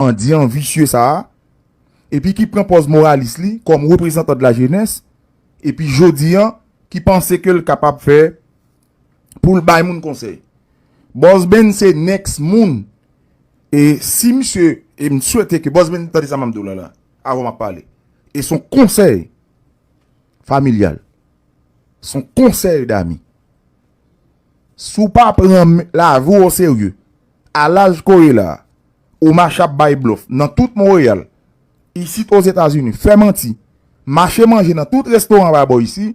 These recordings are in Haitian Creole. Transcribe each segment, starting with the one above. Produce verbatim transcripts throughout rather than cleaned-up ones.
endyan visye sa a, epi ki pran pòz moralis li kòm reprezantan de la jeunesse, epi jodi a, ki panse ke l kapab fè pou l bay moun konsèy. Bòs Benz se next moun. E si misye, e m swete ke Bòs Benz tande sa m ap di w la la, avan m ap pale. E se yon konsèy familyal. Se yon konsèy dami. Si w pa pran m-, lavi w oserye, a laj ke w ye la, ou mache ap bay blòf nan tout Monreyal, isit Ozetazini, fè manti, mache manje nan tout restoran pa bò isi,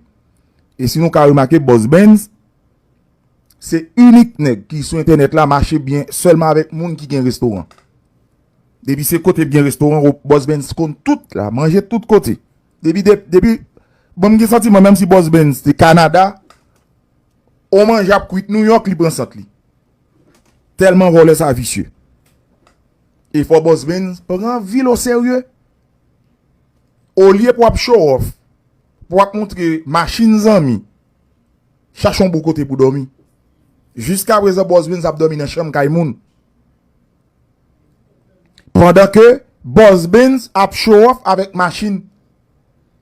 e si nou ka remake, Bòs Benz se inik nèg ki sou entènèt la mache byen sèlman avèk moun ki gen restoran. Depi se kote gen restoran, Bòs Benz konn tout la, manje tout kote. Depi, de-, depi, bon, m gen santiman, menm si Bòs Benz te Kanada, on manje ap kwit Nouyòk, li pran sant li. Tèlman vòlè sa visye. E fò Bòs Benz pran vi l oserye. Olye pou w ap show off, pou w ap montre machin zanmi, chache yon bon kote pou dòmi. Jiskaprezan, Bòs Benz ap dòmi nan chanm kay moun. Pandan ke Bòs Benz ap show off avèk machin,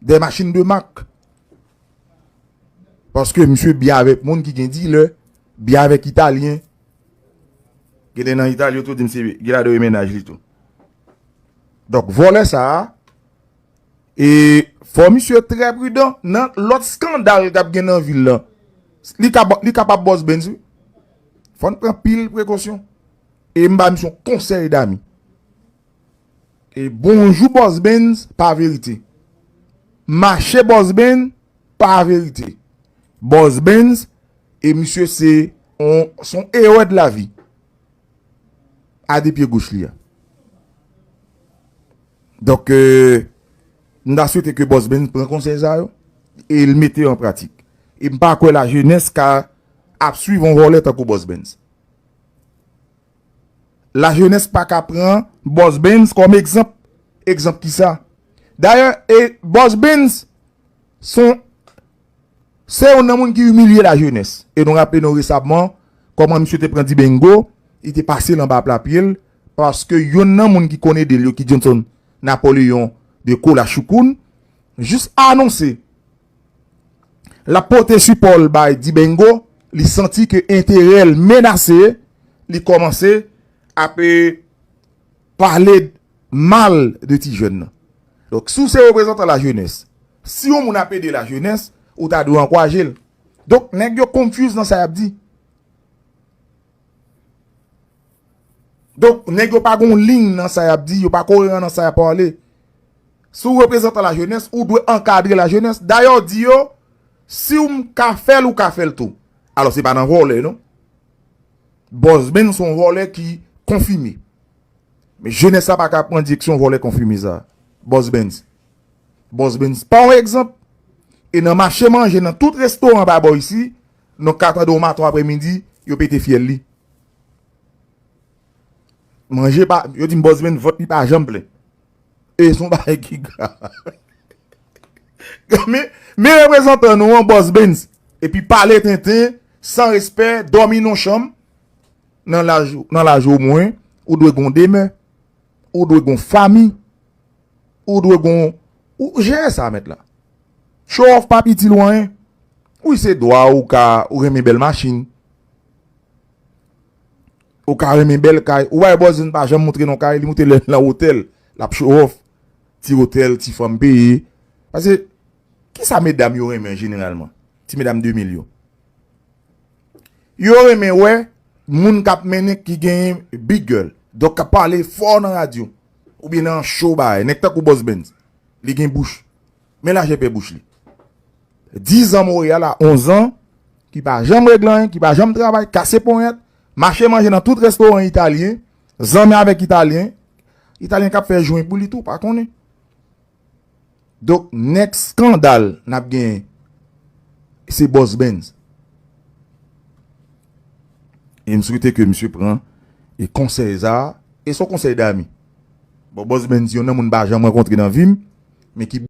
de machin de mak. Paske misye byen avèk moun ki gen dilè, byen avèk Italyen. Gen de nan Itali, yo tou di m se Gilado e mennaj li tou. Donk, vòlè sa a, e fò misye trè pridan nan lòt eskandal k ap gen nan vil lan. Li ka, li kapab Bòs Benz, wi. Fò n pran pil prekosyon. E m ba misye yon konsèy dami. E bonjou Bòs Benz pa verite. Mache Bòs Benz pa verite. Bòs Benz, e misye se on, se on erè de lavi. A de pye goch li a. Donk, euh, m ta swete ke Bòs Benz pran konsèy sa yo e l mete yo an pratik. E m pa kwè lajenès ka ap swiv on vòlè tankou Bòs Benz. Lajenès pa ka pran Bòs Benz kòm egzanp. Egzanp kisa? Dayè, e Bòs Benz se yon, se youn nan moun ki imilye lajenès. E nou raple nou resamman kòman misye te pran Dibengo, li te pase l anba pla pye l, paske youn nan moun ki konn ede l yo, ki Johnson Napoléon de Kolachoukoun, jis anonse l ap pote sipò l bay Dibengo, li santi ke enterè l menase, li kòmanse ap, e, pale mal de ti jèn nan. Donk, si w se reprezantan lajenès, si yon moun ap ede lajenès, ou ta dwe ankouraje l. Donk, nèg yo confuse nan sa y ap di. Donk, nèg yo pa gon liy nan sa y ap di, yo pa koeran nan sa y ap pale. Si w reprezantan lajenès, ou dwe ankadre lajenès. Dayè, w di yo, si w ka fè l, ou ka fè l tou. Alò, se pa nan vòlè, non. Bòs Benz se yon vòlè ki konfime. Men jenès la pa ka pran direksyon vòlè konfime sa. Bòs Benz. Bòs Benz pa yon egzanp. E nan mache manje, nan tout restoran pa bò isi, nou ka tande yon maton aprèmidi, yo pete fyèl li. Manje pa, yo di m Bòs Benz, vant li pa janm plen. E se yon bagay ki grav. Men, men reprezantan nou an, Bòs Benz. Epi pale tenten, san respè, dòmi nan chanm, nan laj, nan laj omwen, ou dwe gon demen, ou dwe gon fanmi, ou dwe gon, ou jere sa, mèt la. Show off pa piti lwen. Wi, se dwa ou ka, ou renmen bèl machin. Ou ka renmen bèl kay. Ou wè Bòs Benz pa janm montre non kay, li montre lè l nan otèl, l ap show off. Ti otèl, ti fanm peye. Paske, kisa medam yo renmen jeneralman? Ti medam de mil yo. Yo renmen wè moun k ap mennen ki genyen big girl. Donk k ap pale fò nan radyo. Oubyen nan show bagay. Nèg tankou Bòs Benz. Li gen bouch. Men lajèpè bouch li. Diz an Monreyal a onz an, ki pa janm regle anyen, ki pa janm travay, kase ponyèt, mache manje nan tout restoran italyen, zanmi avèk italyen, italyen k ap fè jwen pou li tou, pa konnen. Donk, nèg eskandal n ap genyen, se Bòs Benz. E m swete ke misye pran e konsèy sa a, e se yon konsèy dami. Bon, Bòs Benz, youn nan moun m pa janm rankontre nan vi m, men ki